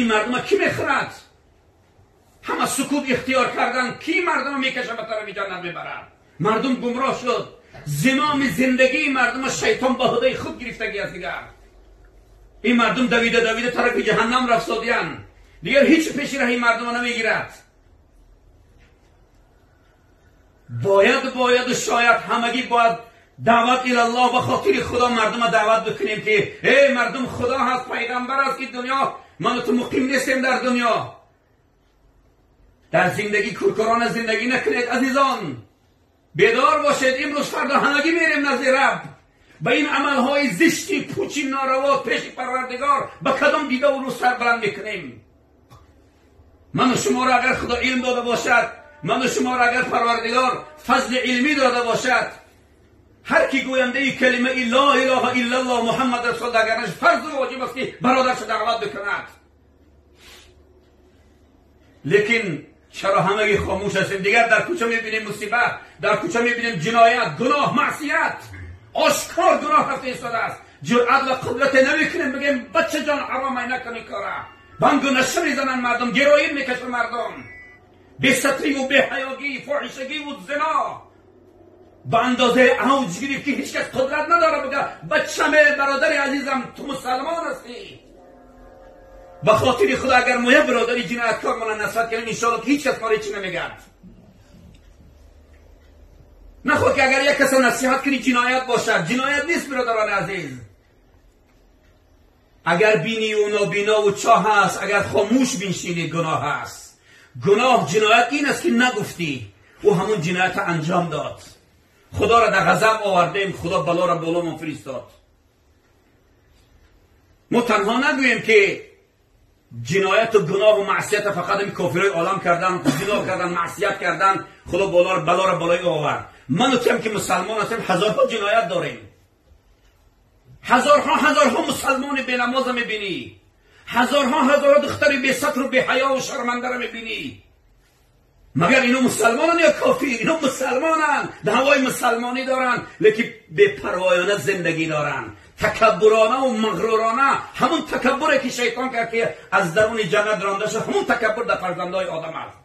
Ин мардума кӣ мехӯрад? Ҳама сукут ихтиёр кардан, кӣ мардума мекаша, ба тарафи ҷаннат мебарад? Мардум гумроҳ шуд. Зимоми зиндагии мардума шайтон ба ҳудаи худ гирифтагӣ аст. Дигар ин мардум давида давида тарафи ҷаҳаннам рафтодиянд. Дигар ҳеҷ пеши раҳи мардума намегирад. Бояд, бояду шояд ҳамагӣ бояд даъват илаллоҳ, ба хотири Худо мардума даъват бикунем, ки эй мардум, Худо ҳаст, пайғамбар аст, ки дунё ману ту муқим нестем дар дунё. Дар зиндагӣ куркурона зиндагӣ накунед, азизон, бедор бошед. Имрӯз фардо ҳамагӣ мерем назди Раб. Ба ин амалҳои зишти пучи нораво пеши Парвардигор ба кадом дидаву рӯз сар баланд мекунем? Ману шуморо агар Худо илм дода бошад, ману шуморо агар Парвардигор фазли илмӣ дода бошад, ҳар ки гӯяндаи калимаи ло илоҳа иллаллоҳ Муҳаммад расулуллоҳ агарнаш фарзу воҷиб аст, ки бародарша даъват бикунад. Лекин чаро ҳамагӣ хомӯш ҳастем? Дигар дар кӯча мебинем мусибат, дар кӯча мебинем ҷиноят, гуноҳ, маъсият, ошкор гуноҳ рафта истодааст. Ҷуръат ва қудрате намекунем, бигем: бача ҷон, ҳаромай, накун ин кора. Бангу наша мезананд мардум, героин мекашанд мардум, бесатриву беҳаёгӣ, фоҳишагиву зино ба андозаи авҷ гирифт, ки ҳеҷ кас қудрат надорад бигӯяд: бачаме, бародари азизам, ту мусалмон ҳастӣ. Ба хотири Худо, агар мо як бародари ҷинояткор мона насиҳат кунем, иншоалло ки ҳеҷ кас моро ҳеҷ намегӯяд. Нахоҳ ки агар як каса насиҳат кунӣ, ҷиноят бошад. Ҷиноят нест, бародарони азиз. Агар бинию нобинову чоҳ ҳаст, агар хомӯш биншинӣ, гуноҳ аст. Гуноҳ, ҷиноят ин аст, ки нагуфтӣ, ӯ ҳамун ҷиноята анҷом дод. Худоро дар ғазаб овардем, Худо балоро боломон фиристод. Мо танҳо нагӯем, ки ҷинояту гуноҳу маъсията фақат ҳамин кофирои олам кардан, зино кардан, маъсият кардан, Худо балоро болои ӯ овард. Ману туям, ки мусалмон ҳастем, ҳазорҳо ҷиноят дорем. Ҳазорҳо ҳазорҳо мусалмони бенамоза мебинӣ, ҳазорҳо ҳазорҳо духтари бесатру беҳаёву шармандаро мебинӣ. Магар ино мусалмонанд ё кофир? Ино мусалмонанд, даъвои мусалмонӣ доранд, лекин бепарвоёна зиндагӣ доранд, такаббуронаву мағрурона. Ҳамун такаббуре, ки шайтон кард, ки аз даруни ҷаннат ронда шуд, ҳамун такаббур дар фарзандҳои одам аст.